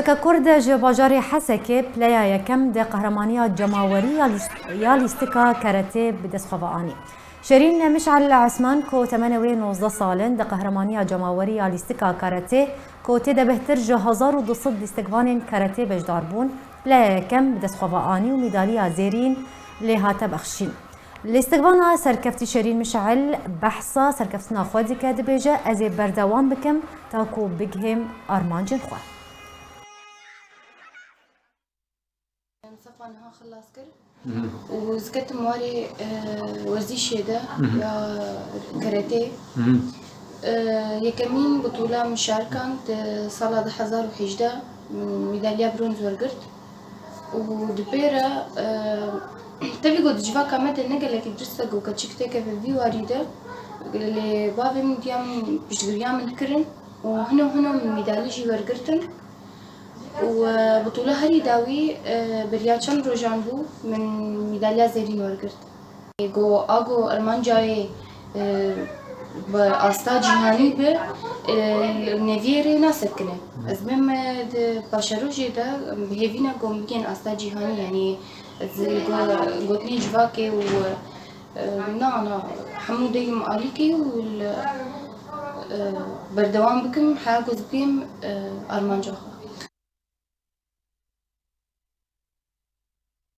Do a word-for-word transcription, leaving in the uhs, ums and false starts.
Kekur de ji bajarê Hesekê pileya yekem de qehramaniya cemawerî ya lîst-, ya lîstika karatê bi dest xwe ve anî. Şerîn Mişel Esman ku temenê wê nozdeh sal in, di qehramaniya cemawerî ya lîstika karatê ku tê de bêhtir ji hezar û du sed lîstikvanên karatê beşdar bûn, pileya yekem bi dest xwe ve anî û mîdaliya zêrîn lê hate bexşîn. Lîstikvana serkeftî Şerîn Mişel behsa serkeftina xwe dike, dibêje, ez ê berdewam bikim ta ku bigihêm armancên xwe. Em sefa niha xilas kir û ez ketim warê, e, werzîşê de ya karatê. E, yekemîn bitûla min şarikand, di sala du hezar û hejdeh min mîdalya bronz wergirt û di pê re, e, tevî got di civaka me de ne gelekî dirust e ku keçik têkeve vî warî de, lê bavê min diya min piştgiriya min kirin û hino hino min mîdalî jî wergirtin. Û, e, bitûla herî dawî, e, beriya çend rojan bû, min mîdalya zêrîn wergirt. Go, a go armancayê, e, bi asta cîhanî bi, e, neviyê rê nasekine. Ez bêm, e, di paşerojê de bi hêvî ne go bigên asta cîhanî, yanî ez go, gotinê civakê û, e, na, na, hemû deyim alîkê û li, e, berdewam bikim, heya ku ez bêm, e, armanca xwe.